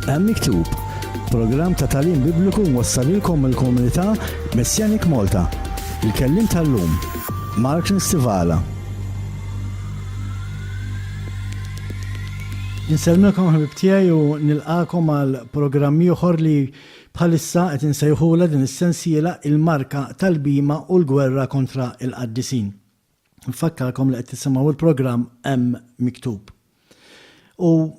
Hemm Miktub, programm ta' tagħlim Bibliku mwassalilkom mill-komunità Messianic Malta. Il-kelliem tal-lum, Martin Stivala. Insellmilkom ħbib tiegħi u nilqakom għal programm ieħor li bħalissa qed insejħula din is-sensiela il-marka tal-bima u l-gwerra kontra il-qaddisin. Nfakkarkom li qed tisimgħu il-programm Hemm Miktub. U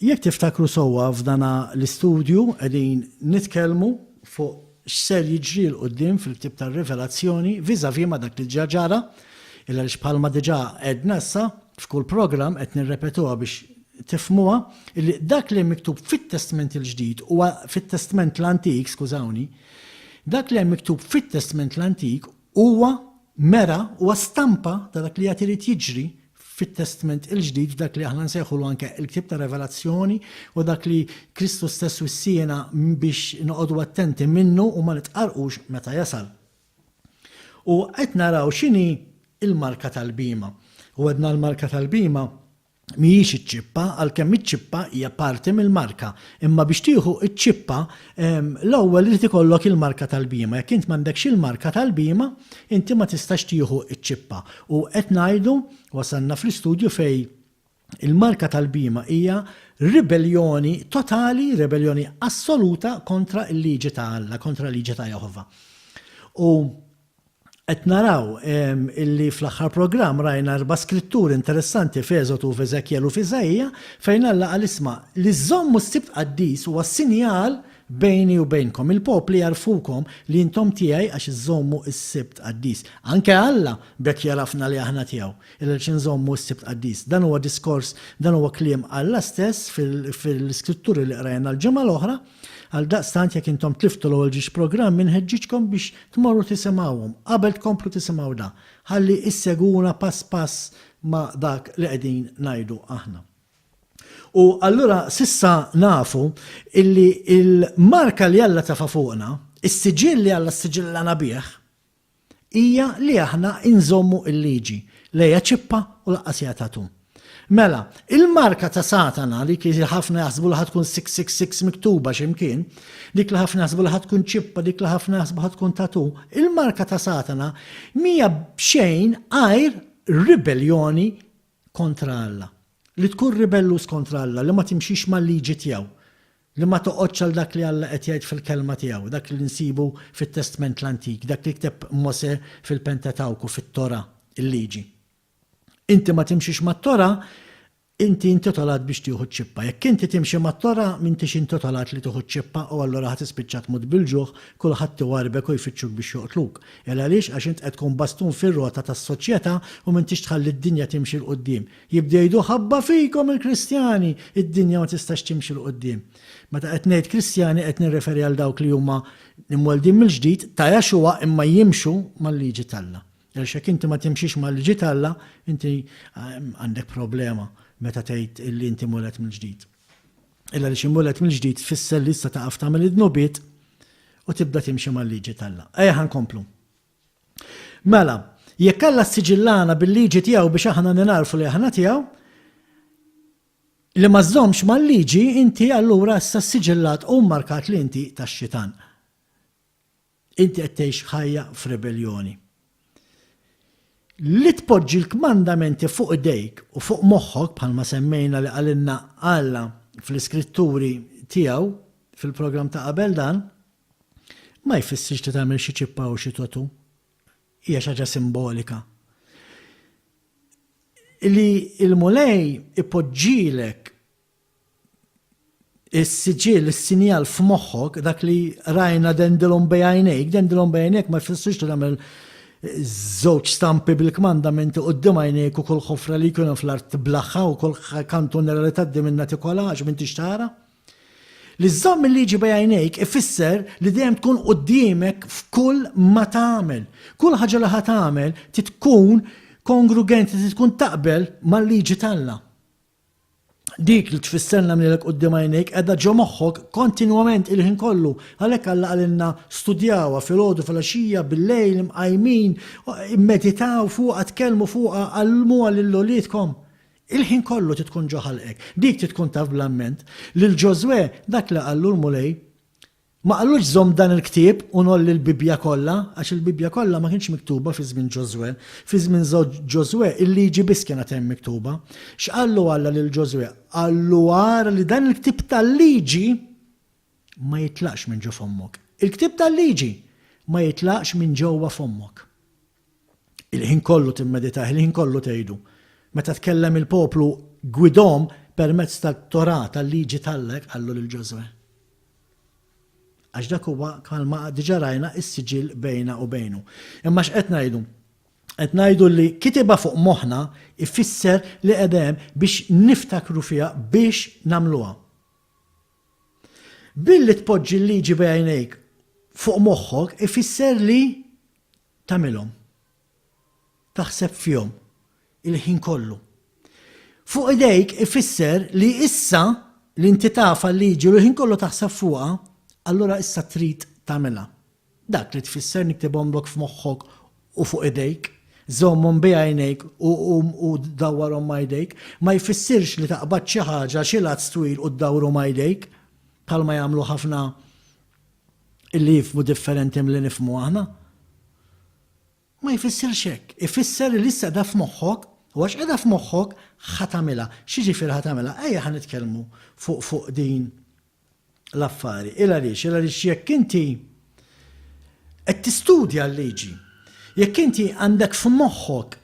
jekk tiftakru sewwa f'dana l-istudju qegħdin nitkellmu fuq x'ser jiġri 'l quddiem fil-ktieb tar-Rivelazzjoni vis-à-vis ma' dak li ġa ġara, il għaliex bħalma diġà għedna issa f'kull programm qed nirrepetuha biex tifhmuha, illi dak li hemm miktub fit-Testment il-Ġdid huwa fit-Testment l-Antik, skużawni, dak li hemm miktub fit-Testment l-Antik Huwa mera, huwa stampa ta' dak li għad irid jiġri fit-Testment il-Ġdid, f'dak li aħna nsejħulu anke il-Ktieb ta' Revelazzjoni u dak li Kristu stess wissiena biex noqogħdu attenti minnu u ma nitqarrqux meta jasal. U qed naraw x'inhi l-marka tal-bhima. U għedna l-marka tal-bhima Mhijiex iċ-ċippa, għalkemm iċ-ċippa hija parti mill-marka. Imma biex tieħu ċ-ċippa, l-ewwel irid ikollok il-marka tal-bhima. Jekk int m'għandekx il-marka tal-bhima, inti ma tistax tieħu ċ-ċippa. U qed ngħidu, wasalna fl-istudju fejn il-marka tal-bhima hija ribelljoni totali, ribelljoni assoluta kontra l-liġi ta' Alla, kontra l-liġi ta' Jehovah. U Qed naraw illi fl-aħħar programm rajna erba' skritturi interessanti f'Eżodu, f'Eżekjel u f'Iżaija fejn Alla qal isma' li żżommu s-Sibt qaddis huwa sinjal bejni u bejnkom. Il-popli jagħrfukom li intom tiegħi għax iżżommu s-Sibt qaddis. Anke Alla b'hekk jagħrafna li aħna tiegħu, għaliex inżommu s-Sibt qaddis. Dan huwa diskors, dan huwa kliem Alla stess fil-iskritturi li qrajna l-ġimgħa l-oħra. Għaldaqstant jekk intom tliftu l-ewwel ġiex programmi nħeġġiġkom biex tmorru tisimgħuhom qabel tkomplu tisimgħu da, ħalli issegwuna pass pass ma' dak li qegħdin ngħidu aħna. U allura s'issa nafu illi l-marka li Alla tefa' fuqna, is-siġill li Alla ssiġillana bih, hija li aħna nżommu l-liġi. La hija ċippa u lanqas hija tattoo. Mela, il-marka ta' Satana li ħafna jaħsbu li ħa tkun 666 miktuba xi mkien, dik li ħafna jaħsbu li ħa tkun ċippa, dik li ħafna jaħsbu ħa tkun tattoo, il-marka ta' Satana mhija b'xejn għajr ribelljoni kontra Alla. Li tkun ribelluż kontra Alla, li ma timxix mal-liġi tiegħu, li ma toqgħodx għal dak li Alla qed jgħid fil-Kelma tiegħu, dak li nsibu fit-Testment l-Antik, dak li kteb Mosè fil-Pentatawku, fit-Torah, il-Liġi. Inti ma timxix mat-Torah, inti intitolat biex tieħu ċ-ċippa. Jekk inti timxi mat-Torah, m'intix intitolat li tieħu ċ-ċippa u allura ħa tispiċċa tmut bil-ġuħ, kulħadd iwarrbek u jfittxuk biex joqtluk. Il għaliex? Għax int qed tkun bastun fir-rota tas-soċjetà u m'intix tħalli d-dinja timxi 'l quddiem. Jibdew jgħidu ħabba fikom il-Kristjani, id-dinja ma tistax timxi 'l quddiem. Meta qed ngħid Kristjani qed nirreferi għal dawk li huma imweldin mill-ġdid ta' Yeshua imma jimxu mal-liġi t'Alla. Għaliex jekk inti ma timxix mal-liġi t'Alla, inti għandek problema meta tgħid illi inti mweled mill-ġdid. Illa li imweled mill-ġdid tfisser li issa taqaf tagħmel id-dnubiet u tibda timxi mal-liġi t'Alla. Ejja ħa nkomplu. Mela, jekk Alla ssiġillana bil-liġi tiegħu biex aħna ninagħrfu li aħna tiegħu, li ma żżommx mal-liġi, inti allura issa ssiġillat u mmarkat li inti tax-xitan. Inti qed tgħix ħajja f'ribelljoni. Li tpoġġi l-kmandamenti fuq idejk u fuq moħħok bħalma semmejna li qalilna Alla fl-iskritturi tiegħu fil-programm ta' qabel dan, ma jfissirx li tagħmel xi ċippa u xi tattoo. Hija xi ħaġa simbolika. Li l-Mulej ipoġġilek is-siġill, is-sinjal f'moħħok, dak li rajna dendilhom bejgħajnejk, dendilhom bejgħajnejk ma jfissirx li tagħmel żewġ stampi bil-kmandamenti quddiem għajnejk u kull ħofra li jkun hemm fl-art tiblaħħa u kull kantunera li tgħaddi minnha tikolha għax m'intix tara. Li żżomm il-liġi bejgħajnejk ifisser li dejjem tkun quddiemek f'kull ma tagħmel. Kull ħaġa li ħa tagħmel trid tkun kongrugenti, trid tkun taqbel mal-liġi t'Alla. Dik li tfisserna mnilek quddiem għajnejk qiegħda ġo moħħok kontinwament il-ħin kollu. Għalhekk Alla qalilna studjawha filgħodu, filgħaxija, bil-lejl, imqajmin, immeditaw fuqha, tkellmu fuqha, għallmuha lil uliedkom. Il-ħin kollu trid tkun ġo ħalqek. Dik trid tkun taf bl-amment. Lil Ġożwè dak li qallu l-Mulej, ma qallux żomm dan il-ktieb u ngħolli l-Bibbja kollha, għax il-Bibbja kollha ma kienx miktuba fi żmien Ġożwè. Fi żmien Ġożwè il-liġi biss kienet hemm miktuba. X'qallu Alla lil Ġożwè? Qallu ara li dan il-ktieb tal-liġi ma jitlaqx minn ġo fommok. Il-ktieb tal-liġi ma jitlaqx minn ġewwa fommok. Il-ħin kollu timmeditah, il-ħin kollu tgħidu. Meta tkellem il-poplu gwidhom permezz tat-Torah, tal-liġi t'Alla, hekk qallu lil Ġożwè. Għax dak huwa bħalma diġà rajna is-siġill bejna u bejnu. Imma x'qed ngħidu? Qed ngħidu li kitibha fuq moħħna ifisser li qiegħda hemm biex niftakru fiha biex nagħmluha. Billi tpoġġi l-liġi bejn għajnejk fuq moħħok ifisser li tagħmilhom. Taħseb fihom il-ħin kollu. Fuq idejk ifisser li issa li inti taf l-liġi u l-ħin kollu taħseb fuqha, allura issa trid tagħmilha. Dak li tfisser niktibhomlok f'moħħok u fuq idejk, żommhom bi għajnejk u dawwarhom ma' jdejk, ma jfissirx li taqbad xi ħaġa, xi lazz twil u ddawru ma' jdejk, bħalma jagħmlu ħafna illi jifhmu differenti milli nifhmu aħna. Ma jfissirx hekk. Ifisser li issa qiegħda f'moħħok u għax qiegħda f'moħħok ħa tagħmilha. X'jiġifieri ħa tagħmilha? Ejja ħa nitkellmu fuq fuq din l-affari. Il għaliex? Il għaliex jekk inti qed tistudja l-liġi, jekk inti għandek f'moħħok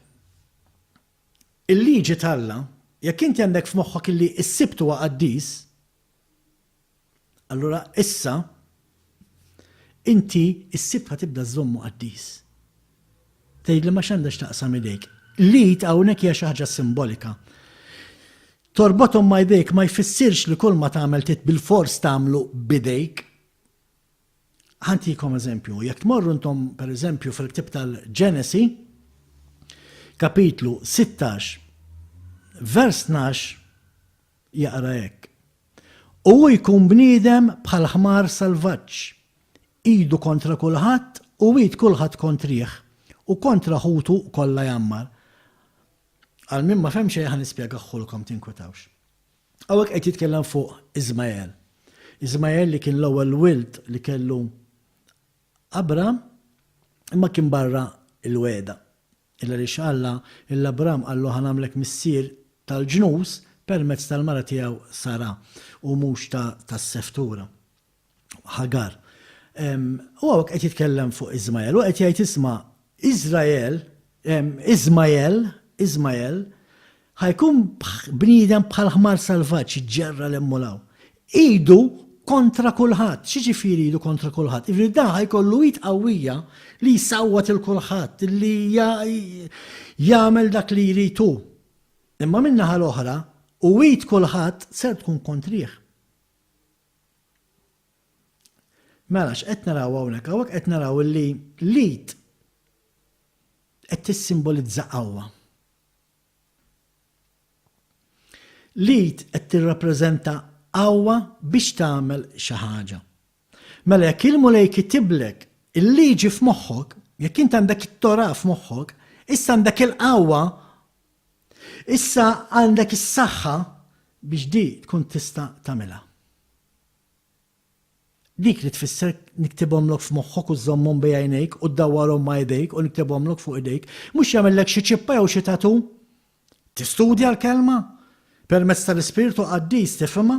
il-liġi t'Alla, jekk inti għandek f'moħħok illi s-Sibt huwa qaddis, allura issa inti s-Sibt ħa tibda żżommu qaddis. Tgħidli ma x'għandha x'taqsam idejk. L-id hawnhekk hija xi ħaġa simbolika. Torbothom ma' jdejk ma jfissirx li kull ma tagħmel trid bilfors tagħmlu b'idejk. Ħa ntikom eżempju, jekk tmorru intom pereżempju fil-ktieb tal-Ġenesi, kapitlu 16, vers 12 jaqra hekk. U hu jkun bniedem bħal ħmar salvaġġ, idu kontra kulħadd u id kulħadd kontrih, u kontra ħutu kollha jgħammar. Għal min ma fehem xejn ħa nispjegahulkom tinkwetawx. Hawnhekk qed jitkellem fuq Iżmael. Iżmael li kien l-ewwel wild li kellu Abram imma kien barra l-wegħda. Il għaliex Alla lil Abram qallu ħa nagħmlek missier tal-ġnus permezz tal-mara tiegħu Sara u mhux ta' tas-seftura. Ħagar. U hawnhekk qed jitkellem fuq Iżmael u qed jgħid isma' Iżrael, Iżmael, Iżmael, ħa jkun bniedem bħal ħmar salvaġġ jiġġerra 'l hemm u 'l hawn. Idu kontra kulħadd. X'jiġifieri idu kontra kulħadd? Jiġifieri dan ħa jkollu id qawwija li jsawwat 'il kulħadd, li jagħmel dak li jrid hu. Imma min-naħa l-oħra, u id kulħadd ser tkun kontrih. Mela x'qed naraw hawnhekk? Hawnhekk qed naraw li l-id qed tissimbolizza qawwa. L-id qed tirrappreżenta qawwa biex tagħmel xi ħaġa. Mela jekk il-Mulej kitiblek il-liġi f'moħħok, jekk int għandek it-Torah f'moħħok, issa għandek il-qawwa, issa għandek is-saħħa biex di tkun tista' tagħmilha. Dik li tfisser niktibhomlok f'moħħok u żżommhom bi għajnejk u ddawwarhom ma' idejk u niktibhomlok fuq idejk, mhux jagħmillek xi ċippa jew xi tattoo. Tistudja l-kelma, permezz tal-Ispirtu Qaddis tifhimha,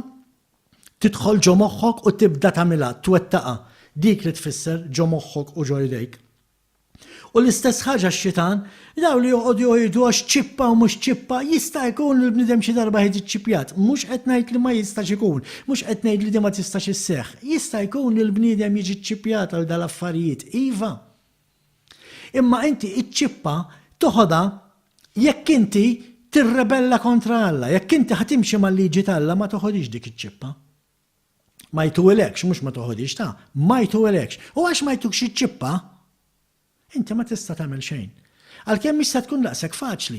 tidħol ġo moħħok u tibda tagħmilha, twettaqha. Dik li tfisser ġo moħħok u ġo idejk. U l-istess ħaġa x-xitan, dawn li joqogħdu jgħidu għax ċippa u mhux ċippa, jista' jkun li l-bniedem xi darba ħiġi ċċippjat. Mhux qed ngħid li ma jistax ikun, mhux qed ngħid li din ma tistax isseħħ. Jista' jkun li l-bniedem jiġi ċċippjat għal dal-affarijiet, iva. Imma inti iċ-ċippa toħodha jekk inti tirrebella kontra Alla, jekk inti ħa timxi mal-liġi t'Alla ma toħodhiex dik iċ-ċippa. Ma jtuwilekx, mhux ma toħodhiex ta, ma jtuwilekx. U għax ma jtukx iċ-ċippa, inti ma tista' tagħmel xejn. Għalkemm mhix se tkun daqshekk faċli.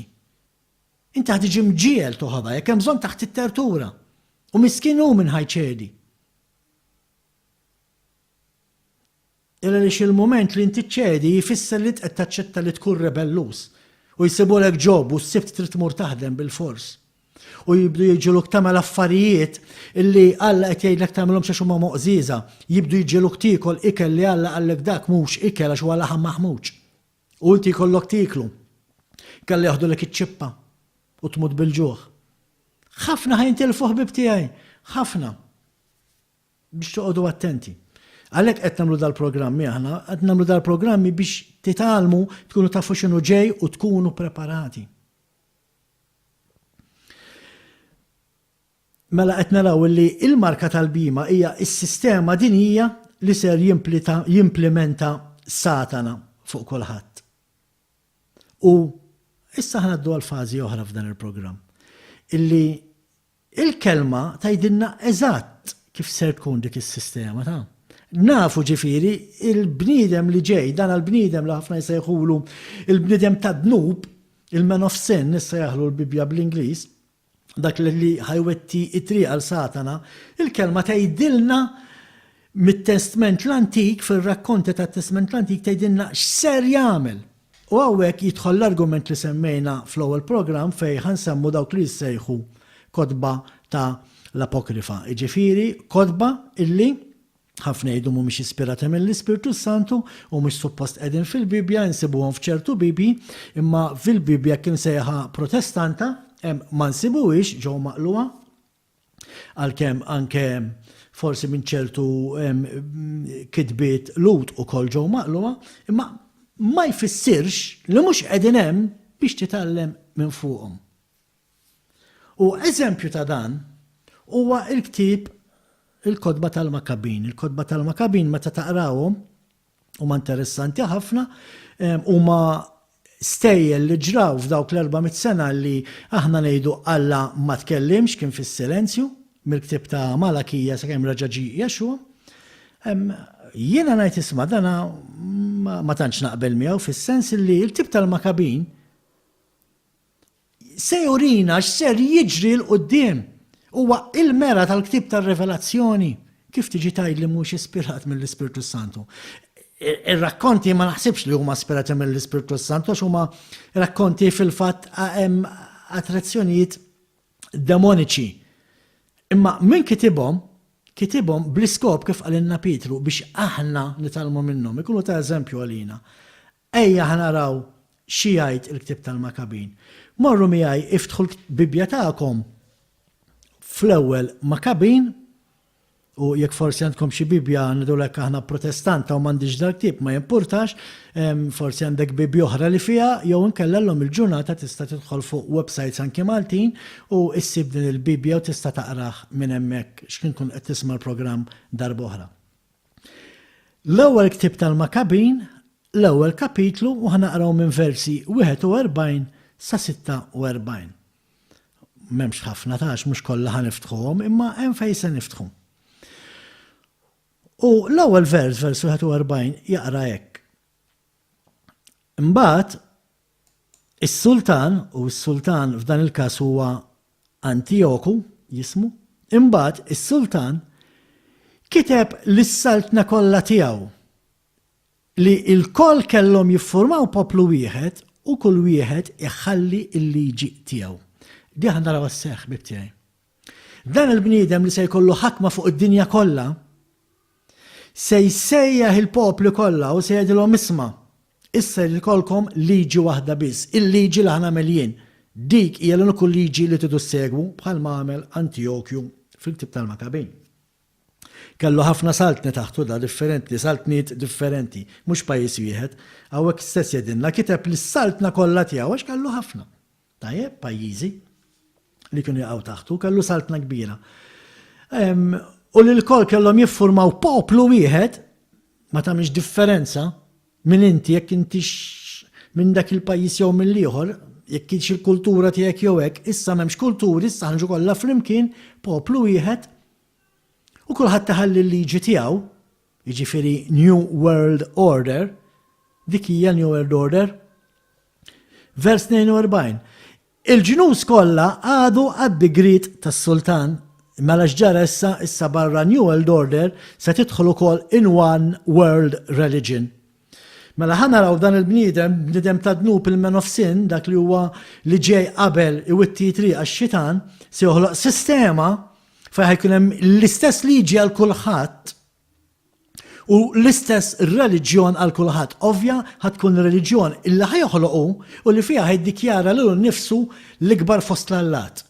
Inti ħa tiġi mġiegħel toħodha jekk hemm bżonn taħt it-tertura. U miskin hu min ħa jċedi. Il għaliex il-mument li inti ċċedi jfisser li int qed taċċetta li tkun rebelluż u jsibulek job u s-Sibt trid tmur taħdem bilfors. U jibdu jiġiluk tagħmel affarijiet illi Alla qed jgħidlek tagħmilhomx għax huma moqżieża. Jibdu jġieluk tiekol ikel li Alla qallek dak mhux ikel għax huwa laħam maħmuġ. U inti jkollok tieklu. Inkella jaħdulek iċ-ċippa u tmut bil-ġuħ. Ħafna ħa jintilfu ħbieb tiegħi, ħafna. Biex toqogħdu attenti. Għalhekk qed nagħmlu dal-programmi aħna, qed nagħmlu dal-programmi biex titgħallmu, tkunu tafu x'inhu ġej u tkunu preparati. Mela qed naraw li il-marka tal-bhima hija s-sistema dinjija li ser jimplimenta Satana fuq kulħadd. U issa ħa ngħaddu għal fażi oħra f'dan il-programm. Illi il-kelma tgħidilna eżatt kif ser tkun dik is-sistema ta' Nafu ġifieri il-bniedem li ġej, dan għal-bniedem li ħafna jsejħulu il-bniedem ta' dnub, il-man of sin, issa jaħlu l-Bibbja bl-Ingliż, dak li ħa jwetti t-triq għal Satana, il-kelma tgħidilna mit-Testment l-Antik, fir-rakkonti tat-Testment l-Antik tgħidilna x'ser jagħmel. U hawnhekk jidħol l-argument li semmejna fl-ewwel programm fejn ħa nsemmu dawk li jissejħu kotba ta' l-Apokrifa, jiġifieri kotba illi Ħafna jgħidu mhumiex ispirati mill-Ispirtu s-Santu u mhux suppost qegħdin fil-Bibbja, insibuhom f'ċertu Bibbji, imma fil-Bibbja hekk imsejħa Protestanta hemm ma nsibuhiex, ġew maqlugħa, għalkemm anke forsi minn ċertu kitbiet Lhud ukoll ġew maqlugħa, imma ma jfissirx li mhux qegħdin hemm biex titgħallem minn fuqhom. U eżempju ta' dan huwa l-ktieb Il-Kotba tal-Makabin. Il-Kotba tal-Makabin meta taqrawhom huma interessanti ħafna, huma stejjer li ġraw f'dawk l-400 sena li aħna ngħidu Alla ma tkellimx, kien fis-silenzju, mill-ktieb ta' Malakija sakemm reġa' ġie Jexuwa. Jiena ngħid isma' dana ma tantx naqbel miegħu fis-sens li l-ktieb tal-Makabin Se jurina x'ser jiġri 'l quddiem. Huwa il-mera tal-ktieb tar-Rivelazzjoni. Kif tiġi tgħid li mhux ispirat mill-Ispirtu s-Santu? Ir-rakkonti ma naħsibx li huma ispirati mill-Ispirtu s-Santu għax huma rakkonti fil-fatt hemm attrazzjonijiet demoniċi. Imma min kitibhom, kitibhom bl-iskop kif qalilna Pietru biex aħna nitgħallmu minnhom, ikunu ta' eżempju għalina. Ejja ħa naraw xi jgħid il-ktieb tal-Makabin. Morru miegħi iftħu l-Bibbja tagħkom fl-ewwel Makabin u jekk forsi għandkom xi Bibbja ngħidulek aħna Protestanta u m'għandix dal-ktieb ma jimpurtax, forsi għandek Bibbja oħra li fiha jew inkella llum il-ġurnata tista' tidħol fuq websites anki Maltin u issib din il-Bibbja u tista' taqrah minn hemmhekk x'kien tkun qed tisma' l-programm darb'oħra. L-ewwel ktieb tal-Makabin, l-ewwel kapitlu u ħa naqraw minn versi 41 sa 46. M'hemmx ħafna ta' għax mhux kollha ħa niftħuhom, imma hemm fejn se niftħu. U l-ewwel vers, vers 41, jaqra hekk. Imbagħad is-sultan, u s-sultan f'dan il-każ huwa Antijoku jismu, imbagħad is-sultan kiteb lis-saltna kollha tiegħu li lkoll kellhom jiffurmaw poplu wieħed u kull wieħed iħalli l-liġi tiegħu. Di ħa narawha sseħħ, ħbieb tiegħi. Dan il-bniedem li se jkollu ħakma fuq id-dinja kollha, se jsejjaħ il-popli kollha u se jgħidilhom isma', issa jrid ikollkom liġi waħda biss, il-liġi li ħa nagħmel jien. Dik hija l-uniku liġi li tridu ssegwu bħalma għamel Antijokju fil-ktieb tal-Makabin. Kellu ħafna saltni taħtu da differenti, saltniet differenti, mhux pajjiż wieħed. Hawnhekk stess jgħidilna kiteb lis-saltna kollha tiegħu għax kellu ħafna. Tajjeb, pajjiżi li kienu jaqgħu taħtu, kellu saltna kbira. U li l-kol kellhom jiffurmaw poplu wieħed, ma tagħmilx differenza minn inti jekk intix minn dak il-pajjiż jew mill-ieħor, jekk kienx il-kultura tiegħek jew hekk, issa m'hemmx kulturi, issa ħanġu kollha flimkien, poplu wieħed, u kulħadd iħalli l-liġi tiegħu, jiġifieri New World Order, dik hija New World Order, Vers 42. Il-ġnus kollha qagħdu għad-digriet tas-sultan. Mela x'ġara issa? Issa barra New World Order se tidħol ukoll in One World Religion. Mela ħa naraw dan il-bniedem, bniedem ta' dnub il-man of sin, dak li huwa li ġej qabel iwitti triq għax-xitan, se joħloq sistema fejn ħajkun hemm l-istess liġi għal kulħadd u l-istess reliġjon għal kulħadd. Ovvja ħa tkun reliġjon illi ħa joħloq hu u li fiha ħajddikjara lilu nnifsu l-ikbar fost l-allat.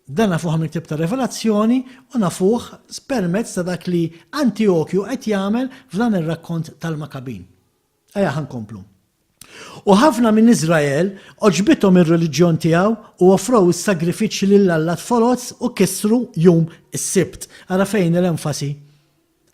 Dan nafuh mill-ktieb ta' Revelazzjoni u nafuh permezz ta' dak li Antijokju qed jagħmel f'dan ir-rakkont tal-Makabin. Ejja ħa nkomplu. U ħafna minn Iżrael għoġbithom ir-reliġjon tiegħu u offrow is-sagrifiċċji lil allat foloz u kissru jum is-Sibt. Ara fejn l-enfasi.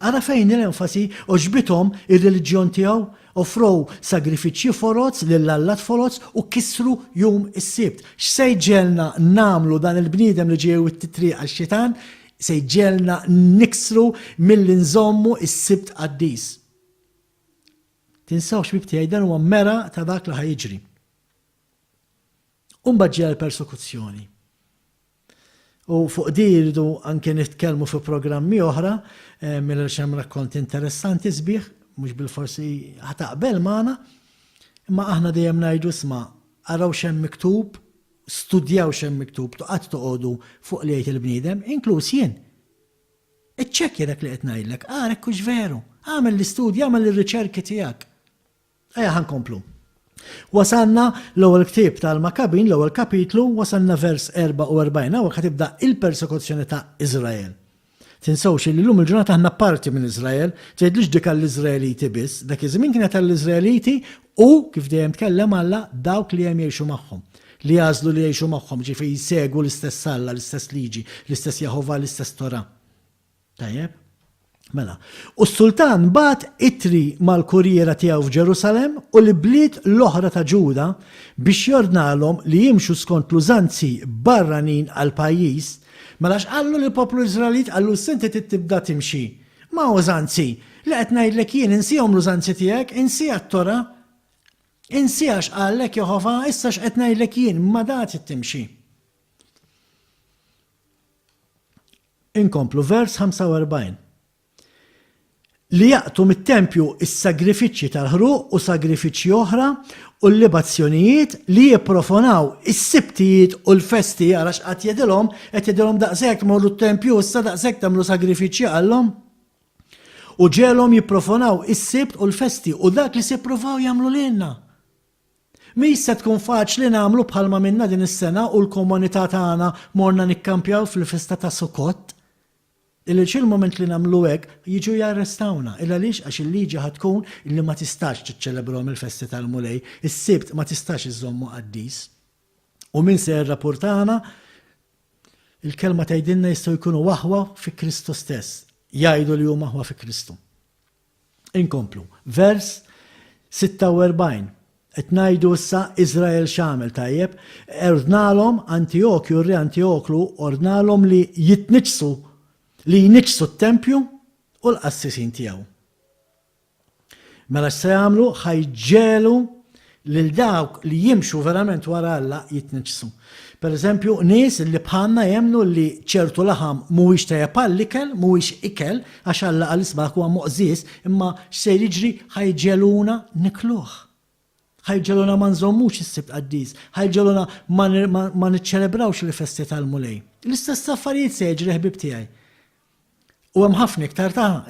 Ara fejn hi l-enfasi, għoġbithom ir-reliġjon tiegħu, offrow sagrifiċċji foloz lil allat foloz u kissru jum is-Sibt. X'se jġegħelna nagħmlu dan il-bniedem li ġie jwitti t-triq għax-xitan? Se jġegħelna niksru milli nżommu s-Sibt qaddis. Tinsewx ħbieb tiegħi dan huwa mera ta' dak li ħa jiġri. U mbagħad ġejja l-persekuzzjoni. U fuq di jridu anke nitkellmu fi programmi oħra, eh, mill hemm rakkonti interessanti sbieħ, mhux bil-forsi ħataqbel magħna, imma aħna dejjem ngħidu isma' araw x'hemm miktub, studjaw x'hemm miktub, toqgħod toqogħdu fuq li jgħid il-bniedem, inkluż jien. Iċċekkja dak li qed ngħidlek, ara hekk hux veru. Agħmel l-istudji, agħmel ir-riċerki tiegħek. Ejja ħa nkomplu. Wasalna l-ewwel ktieb tal-Makabin, l-ewwel kapitlu, wasalna vers 44, hawnhekk ħa tibda il-persekuzzjoni ta' Iżrael. Tinsewx li llum il-ġurnata aħna parti minn Iżrael, tgħidlix dik għall-Iżraeliti biss, dak iż-żmien kienet għall-Iżraeliti u kif dejjem tkellem Alla dawk li hemm jgħixu magħhom. Li jagħżlu li jgħixu magħhom, ġifieri jsegwu l-istess Alla, l-istess liġi, l-istess Jehovah, l-istess Torah. Tajjeb? Mela, u s-sultan bagħat ittri mal-kurriera tiegħu f'Ġerusalemm u l-ibliet l-oħra ta' Ġuda biex jordnalhom li jimxu skont l-użanzi barranin għall-pajjiż. Mela x'qallu lill-poplu Iżraelit? Qallu issa inti trid tibda timxi ma' użanzi li qed ngħidlek jien, insihom l-użanzi tiegħek, insiha t-Torah, insiha x'qallek Jehovah, issa x'qed ngħidlek jien, ma' da trid timxi. Inkomplu, vers 45. Li jaqtu mit-tempju s-sagrifiċċji tal-ħruq u sagrifiċċji oħra u l-libazzjonijiet li jipprofonaw is-Sibtijiet u l-festi, ara x'qagħad jgħidilhom, qed jgħidilhom daqshekk tmorru t-tempju issa daqshekk tagħmlu sagrifiċċji qallhom. U ġegħelhom jipprofonaw is-Sibt u l-festi u dak li se jippruvaw jagħmlu lilna. Mhix se tkun faċli nagħmlu bħalma għamilna din is-sena u l-komunità tagħna morna nikkampjaw fil-festa ta' Sukkot. Illi il-mument li nagħmlu hekk jiġu jarrestawna. Il għaliex? Għax il-liġi ħa tkun illi ma tistax tiċċelebrahom il-festi tal-Mulej, is-Sibt ma tistax iżżommu qaddis. U min se jirrapportana? Il-kelma tgħidilna jistgħu jkunu aħwa fi Kristu stess. Jgħidu li huma aħwa fi Kristu. Inkomplu. Vers 46. Qed ngħidu issa Iżrael x'għamel tajjeb? Ordnalhom Antijokju, r-re Antijoklu ordnalhom li jitniġġsu, li jniġġsu t-tempju u l-qassisin tiegħu. Mela x'se jagħmlu? Ħa jġegħlu lil dawk li jimxu verament wara Alla jitniġġsu. Per eżempju, nies li bħalna jemmnu li ċertu laħam mhuwiex tajjeb għall-ikel, mhuwiex ikel, għax Alla qal isma' dak huwa moqżież, imma x'se jiġri? Ħa jġegħluna nikluh. Ħa jġegħluna ma nżommux is-Sibt qaddis, ħa jġegħluna ma niċċelebrawx il-festi tal-Mulej. L-istess affarijiet se jiġri ħbieb tiegħi. U hemm ħafna iktar ta'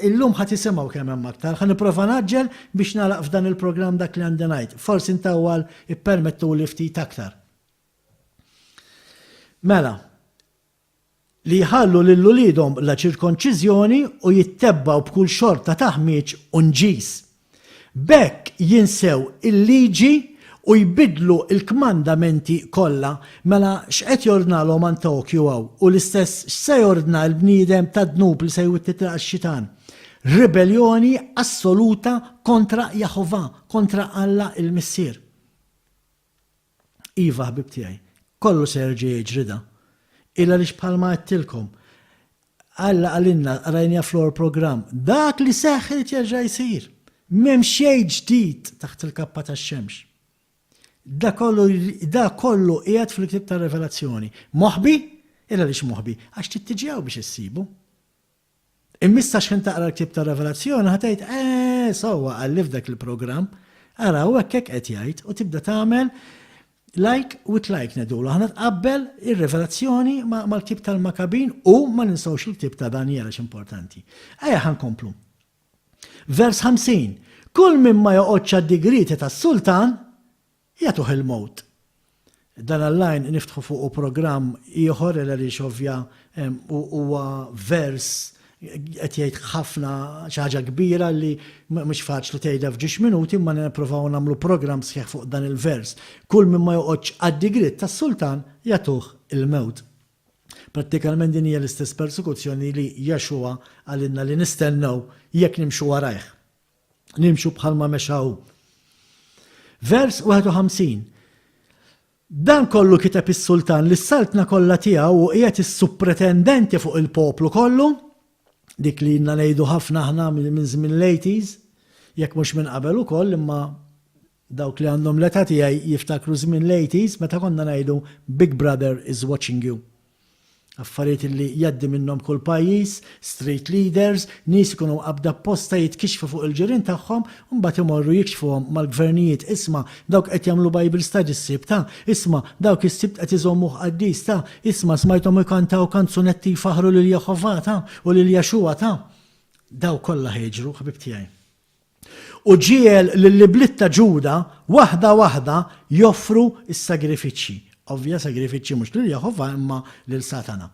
illum ħa tisimgħu kemm hemm aktar. Ħa nipprova ngħaġġel biex nagħlaq f'dan il-programm dak li għandi ngħid. Forsi ntawwal ippermettuli ftit aktar. Mela, li jħallu lil uliedhom la ċirkonċiżjoni u jittebbgħu b'kull xorta ta' ħmieġ u nġis. B'hekk jinsew il-liġi u jbiddlu l-kmandamenti kollha. Mela x'qed jordnalhom Antokju hawn? U l-istess x'se jordna l-bniedem tad-dnub li se jwitti t-triq għax-Xitan? Ribelljoni assoluta kontra Jehovah, kontra Alla l-Missier. Iva, ħbieb tiegħi, kollu se jerġa' jiġri da. Il għaliex bħalma għedtilkom, Alla qalilna, qrajniha fl-ewwel programm, dak li seħħ irid jerġa' jsir. M'hemm xejn ġdid taħt il-kappa tax-xemx. Da kollu da kollu qiegħed fil-ktieb tar-Revelazzjoni. Moħbi? Il għaliex moħbi? Għax trid tiġi hawn biex issibu. Imma issa x'ħin taqra l-ktieb tar-Revelazzjoni ħa tgħid, eh! Eh, sewwa qalli f'dak il-programm. Ara, u hekk hekk qed jgħid u tibda tagħmel like with like ngħidulu. Aħna tqabbel ir-Rivelazzjoni mal-ktieb tal-Makabin u ma ninsewx il-ktieb ta' Danjel għax importanti. Ejja ħa nkomplu. Vers 50. Kull min ma joqgħodx għad-digrieti tas-sultan jagħtuh il-mewt. Dan għall-għajn niftħu fuqu programm ieħor għaliex ovvja huwa vers qed jgħid ħafna xi ħaġa kbira li mhux faċli tgħidha f'ġiex minuti imma nippruvaw nagħmlu programm sħiħ fuq dan il-vers. Kull min ma joqgħodx għad-digriet tas-sultan jagħtuh il-mewt. Prattikalment din hija l-istess persekuzzjoni li Yeshua qalilna li nistennew jekk nimxu warajh. Nimxu bħalma mexa hu. Vers 51. Dan kollu kiteb is-sultan lis-saltna kollha tiegħu u qiegħed is-supretendenti fuq il-poplu kollu, dik li ilna ngħidu ħafna aħna minn żmien l-80s, jekk mhux minn qabel ukoll, imma dawk li għandhom l-età tiegħi jiftakru żmien l-80s meta konna ngħidu Big Brother is watching you. Affarijiet li jgħaddi minnhom kull pajjiż, street leaders, nies ikunu mqabbda apposta jitkixxfu fuq il-ġirien tagħhom u mbagħad imorru jikxfuhom mal-gvernijiet, isma' dawk qed jagħmlu Bible study s-Sibt, ta, isma' dawk is-Sibt qed iżommuh qaddis, ta, isma' smajthom ikantaw kanzunetti jfaħħru lil Jehovah, ta, u lil Yeshua, ta. Dawk kollha ħa jiġru, ħbieb tiegħi. U ġiegħel lill-ibliet ta' Ġuda waħda waħda joffru s-sagrifiċċji. Ovvja, sagrifiċċji mhux lil Jehovah imma lil Satana.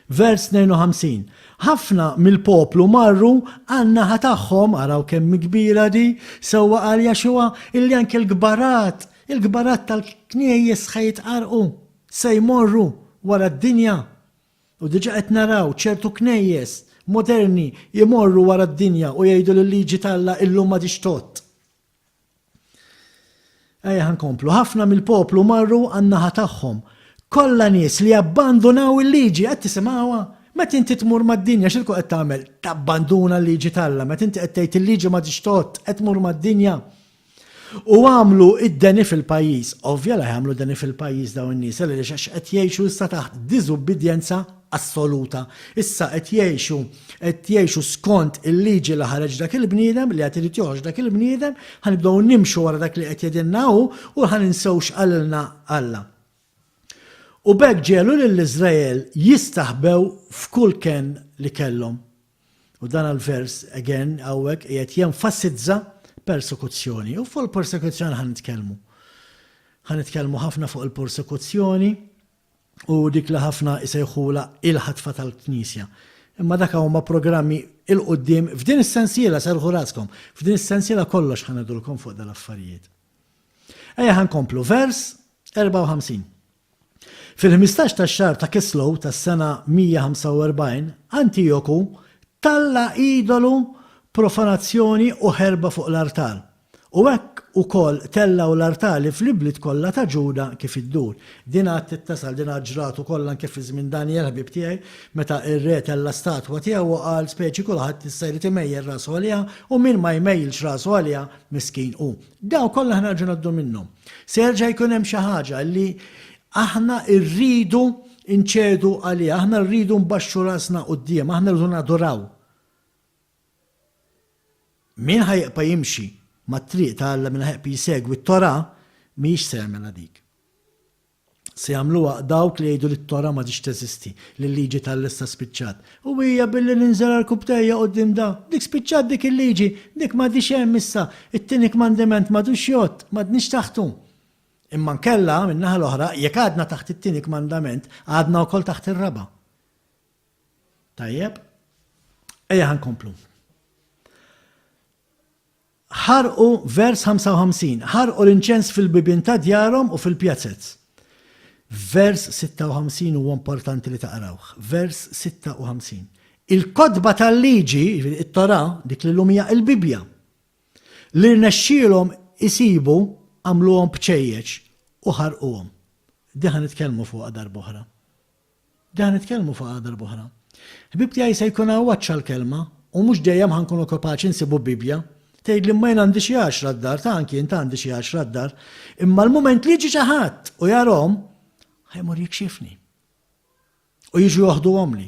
Vers 52. Ħafna mill-poplu marru għan-naħa tagħhom, araw kemm kbira di, sewwa qal Jaxuwa, illi anke l-kbarat, il-kbarat tal-knejjes ħa jitqarrqu, se jmorru wara d-dinja. U diġà qed naraw ċertu knejjes moderni jmorru wara d-dinja u jgħidu li l-liġi t'Alla illum m'għadhiex tgħodd. Ejja ħa nkomplu. Ħafna mill-poplu marru għan-naħa tagħhom. Kollha nies li abbandunaw il-liġi, qed tisimgħuha? Meta inti tmur mad-dinja x'ilku qed tagħmel? Tabbanduna l-liġi t'Alla. Meta inti qed tgħid il-liġi m'għadhiex tgħodd, qed tmur mad-dinja. U għamlu id-deni fil-pajjiż. Ovvja li għamlu deni fil-pajjiż dawn in-nies, għaliex għax qed jgħixu issa taħt diżubbidjenza assoluta. Issa qed jgħixu qed jgħixu skont il-liġi li ħareġ dak il-bniedem, li qed irid joħroġ dak il-bniedem, ħa nibdew nimxu wara dak li qed jgħidilna hu u ħa ninsew x'qalilna Alla. U b'hekk ġegħlu lil Iżrael jistaħbew f'kull kenn li kellhom. U dan l-vers, again, hawnhekk qiegħed jenfasizza persekuzzjoni. U fuq il-persekuzzjoni ħa nitkellmu. Ħa nitkellmu ħafna fuq il-persekuzzjoni u dik li ħafna isejħula il-ħatfa tal-Knisja. Imma dak huma programmi 'il quddiem f'din is-sensiela serħu raskom. F'din is-sensiela kollox ħa ngħidulkom fuq dal-affarijiet. Ejja ħa nkomplu vers 54. Fil-ħmistax tax-xahar ta' Kislew tas-sena 145, Antijoku talla' idolu profanazzjoni u ħerba fuq l-artal. U hekk ukoll tellgħu l-artali fl-ibliet kollha ta' Ġuda kif iddur. Din għad tittasal, din għad ġrat ukoll anke fi żmien Danjel ħbieb tiegħi, meta r-re tella' statwa tiegħu u qal speċi kulħadd issa jrid imejjel rasu għaliha u min ma jmejjilx rasu għaliha miskin hu. Dawn kollha aħna nerġgħu ngħaddu minnhom. Se jerġa' jkun hemm xi ħaġa li aħna rridu nċedu għaliha, aħna rridu nbaxxu rasna quddiem, aħna rridu naduraw. Min ħa jibqa' jimxi mat-triq ta' Alla, min ħa jibqa' jsegwi t-Torah, mhijiex se jagħmilha dik. Se jagħmluha dawk li jgħidu li t-Torah m'għadhiex teżisti, li l-liġi t'Alla issa spiċċat. U hija billi ninżel għarkupptejja quddiem da. Dik spiċċat dik il-liġi, dik m'għadhiex hemm issa, it-tieni kmandiment m'għadux jgħodd, m'għadniex taħtu. Imma nkella, min-naħa l-oħra, jekk għadna taħt it-tieni kmandament, għadna wkoll taħt ir-raba'. Tajjeb? Ejja ħa nkomplu. Ħarqu, vers 55, ħarqu l-inċens fil-bibien ta' djarhom u fil-pjazez. Vers 56 huwa importanti li taqrawh. Vers 56. Il-kotba tal-liġi, jiġifieri it-Torah, dik li llum hija il-Bibbja, li rnexxielhom isibu għamluhom bċejjeċ u ħarquhom. Di ħa nitkellmu fuqha darb'oħra. Dan nitkellmu fuqha darb'oħra. Ħbieb tiegħi se jkun hawn għatx għall-kelma u mhux dejjem ħa nkunu kapaċi nsibu Bibbja. Tgħidli imma jien għandi xi għaxra d-dar, ta' anki int għandi xi għaxra d-dar. Imma l-mument li jiġi xi ħadd u jarhom, ħa jmur jikxifni. U jiġu joħduhomli.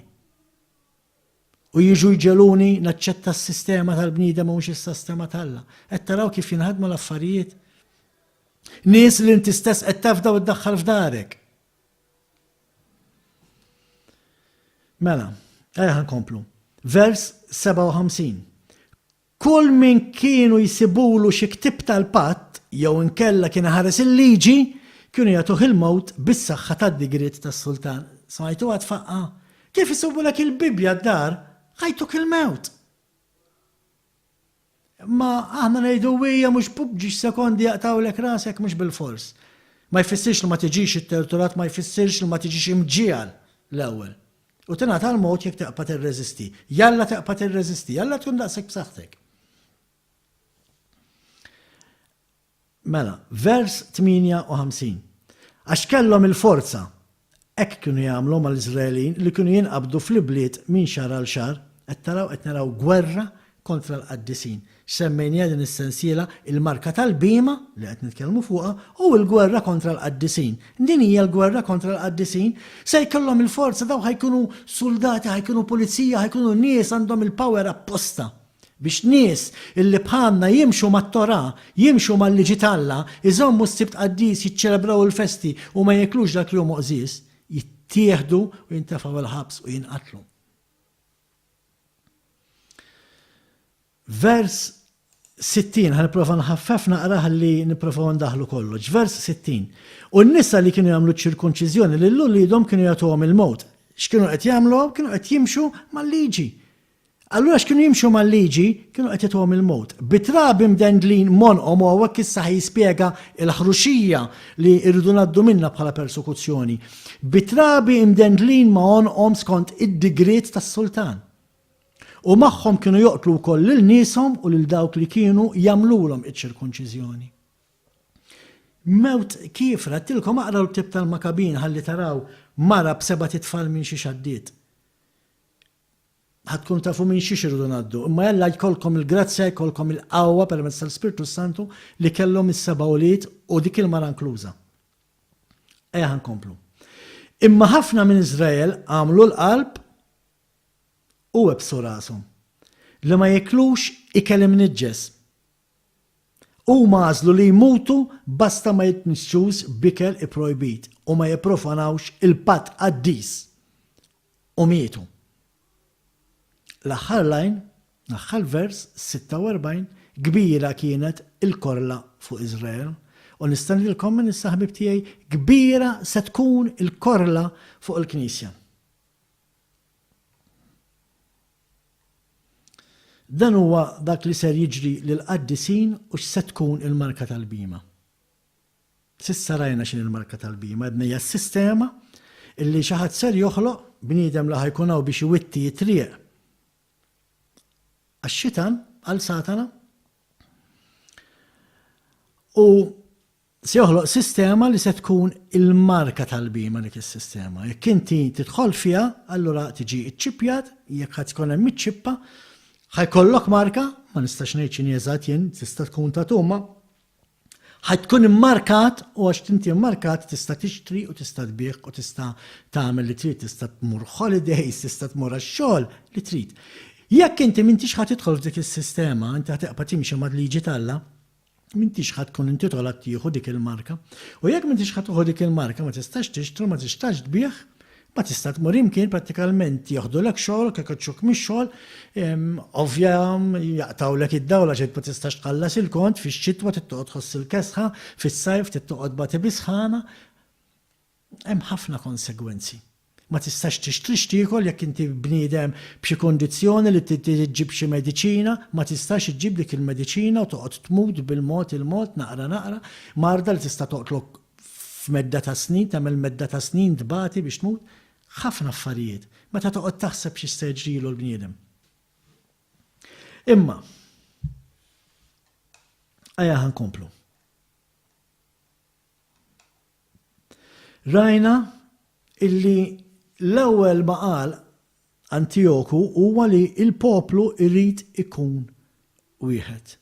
U jiġu jġegħluni naċċetta s-sistema tal-bniedem u mhux is-sistema t'Alla. Qed taraw kif jinħadmu l-affarijiet? Nies li inti stess qed tafda u ddaħħal f'darek. Mela, ejja nkomplu. Vers 57. Kull min kienu jsibulu xi ktieb tal-patt jew inkella kien iħares il-liġi, kienu jagħtuh il-mewt bis-saħħa tad-digriet tas-sultan. Smajtuha tfaqqa'? Kif isibulek il-Bibbja d-dar, ħa jtuk il-mewt! Imma aħna ngħidu hija mhux b'ġiex sekondi jaqtgħulek rasek mhux bilfors. Ma jfissirx li ma tiġix itterturat, ma jfissirx li ma tiġix imġiegħel l-ewwel. U tingħata l-mewt jekk tibqa' tirreżisti. Jalla tibqa' tirreżisti, jalla tkun daqshekk b'saħħtek. Mela, vers 58. Għax kellhom il-forza. Hekk kienu jagħmlu mal-Iżraelin li kienu jinqabdu fl-ibliet minn xahar għal xahar. Qed taraw qed naraw gwerra kontra l-qaddisin. X'semmejniha din is-sensiela? Il-marka tal-bhima, li qed nitkellmu fuqha, u l-gwerra kontra l-qaddisin. Din hija l-gwerra kontra l-qaddisin. Se jkollhom il-forza, dawn ħa jkunu suldati, ħa jkunu pulizija, ħa jkunu nies għandhom il-power apposta biex nies illi bħalna jimxu mat-Torah, jimxu mal-liġi t'Alla, iżommu s-Sibt qaddis, jiċċelebraw il-festi u ma jiklux dak li hu moqżież, jittieħdu u jintefgħu l-ħabs u jinqatlu. Vers 60, ħa nipprova nħaffef naqra ħalli nipprovaw ndaħlu kollox. Vers 60. U n-nisa li kienu jagħmlu ċirkonċiżjoni lil uliedhom kienu jagħtuhom il-mewt. X'kienu qed jagħmlu? Kienu qed jimxu mal-liġi. Allura x'kienu jimxu mal-liġi, kienu qed jagħtuhom il-mewt. Bi trabi mdendlin m'għonqhom u hawnhekk issa ħa jispjega l-ħruxija li rridu ngħaddu minnha bħala persekuzzjoni. Bi trabi mdendlin ma' għonqhom skont id-digriet tas-sultan. U magħhom kienu joqtlu wkoll lil nieshom u lil dawk li kienu jagħmlulhom iċ-ċirkonċiżjoni. Mewt kiefra, għedtilkom aqraw l-ktieb tal-Makabin ħalli taraw mara b'sebat itfal minn xiex għaddiet. Ħa tkunu tafu minn xiex irridu ngħaddu. Imma jalla jkollkom il-grazzja, jkollkom il-qawwa permezz tal-Ispirtu s-Santu li kellhom is-seba' ulied u dik il-mara inkluża. Ejja ħa nkomplu. Imma ħafna minn Iżrael għamlu l-qalb u webbsu rashom, li ma jiklux ikel imniġġes. Huma għażlu li jmutu basta ma jitniġġsux b'ikel ipprojbit u ma jipprofanawx il-patt qaddis. U mietu. L-aħħar line, l-aħħar vers, 46, kbira kienet il-korla fuq Iżrael. U nista' ngħidilkom minn issa ħbieb tiegħi, kbira se tkun il-korla fuq il-Knisja. Dan huwa dak li ser jiġri lill-qaddisin u x'se tkun il-marka tal-bhima. S'issa rajna x'inhi l-marka tal-bhima, għedna hija s-sistema illi xi ħadd ser joħloq, bniedem li ħa jkun hawn biex iwitti t-triq għax-xitan, għal Satana, u Se joħloq sistema li se tkun il-marka tal-bhima dik is-sistema. Jekk inti tidħol fiha, allura tiġi ċċippjat, jekk ħadd tkun hemm iċ-ċippa, ħa jkollok marka, ma nistax ngħid x'inhi eżatt jien, tista' tkun ta' ma ħa tkun immarkat u għax inti immarkat tista' tixtri u tista' tbigħ u tista' tagħmel li trid, tista' tmur holidays, tista' tmur għax-xogħol li trid. Jekk inti m'intix ħa tidħol f'dik is-sistema, inti ħa tibqa' timxi mal-liġi t'Alla, m'intix ħa tkun intitolat tieħu dik il-marka. U jekk m'intix ħa tieħu dik il-marka ma tistax tixtri, ma tistax tbigħ, ma tista' tmur imkien prattikalment jeħdulek xogħolok, ikeċċuk mix-xogħol, ovvja jaqtgħulek id-dawl għax int ma tistax tħallas il-kont, fix-xitwa trid toqgħod tħoss il-kesħa, fis-sajf trid toqgħod tbati bis-sħana. Hemm ħafna konsegwenzi. Ma tistax tixtri x'tiekol jekk inti bniedem b'xi kundizzjoni li trid iġġib xi mediċina, ma tistax iġġib dik il-mediċina u toqgħod tmut bil-mod il-mod, naqra naqra, marda li tista' toqtlok f'medda ta' snin, tagħmel medda ta' snin tbati biex tmut. Ħafna affarijiet. Meta toqgħod taħseb x'jista' jiġrilu l-bniedem. Imma, ejja ħa nkomplu. Rajna illi l-ewwel ma qal Antijoku huwa li l-poplu jrid ikun wieħed.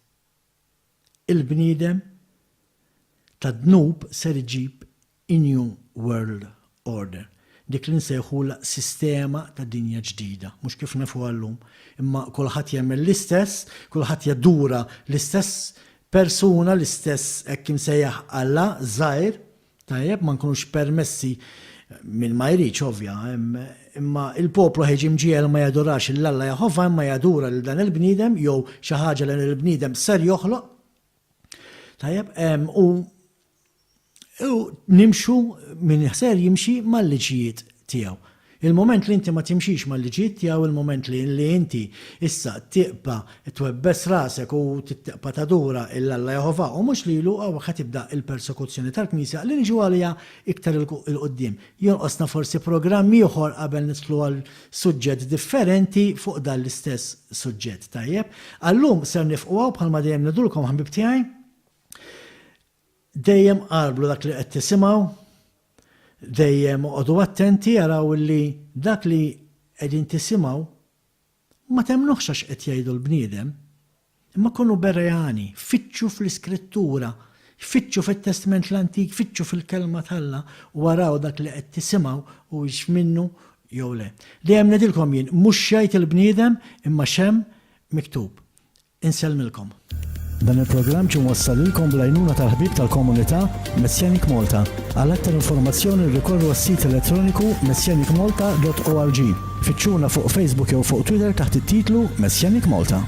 Il-bniedem tad-dnub ser iġib in-new world order. dik li nsejħulha sistema ta' dinja ġdida, mhux kif nafuha llum, imma kulħadd jemmen l-istess, kulħadd jadura l-istess persuna, l-istess hekk imsejjaħ Alla żgħir, tajjeb, ma nkunux permessi min ma jridx ovvja, imma il-poplu ħa jiġi mġiegħel ma jadurax 'l Alla Jehovah imma jadura lil dan il-bniedem jew xi ħaġa li dan il-bniedem ser joħloq. Tajjeb, u U nimxu min ser jimxi mal-liġijiet tiegħu. Il-mument li inti ma timxix mal-liġijiet tiegħu, il-mument li li inti issa tibqa' twebbes rasek u tibqa' tadura 'l Alla Jehovah u mhux lilu, hawnhekk ħa tibda l-persekuzzjoni tal-Knisja li niġu għaliha iktar 'il quddiem. Jonqosna forsi programm ieħor qabel nidħlu għal suġġett differenti fuq dan l-istess suġġett. Tajjeb? Għal-lum ser nifqu hawn bħalma dejjem ngħidulkom ħbieb tiegħi. Dejjem qarblu dak li qed tisimgħu, dejjem oqogħdu attenti araw li dak li qegħdin tisimgħu ma temmnuhx għax qed jgħidu l-bniedem, imma kunu Bereani, fittxu fl-Iskrittura, fittxu fit-Testment l-Antik, fittxu fil-Kelma t'Alla u araw dak li qed tisimgħu huwiex minnu jew le. Dejjem ngħidilkom jien, mhux x'jgħid il-bniedem imma x'hemm miktub. Insellmilkom. Dan il-programm ġie mwassal lilkom bl-għajnuna tal-ħbieb tal-komunità Messianic Malta. Għal aktar informazzjoni rrikorru għas-sit elettroniku messianicmalta dot org. Fittxuna fuq Facebook jew fuq Twitter taħt it-titlu Messianic Malta.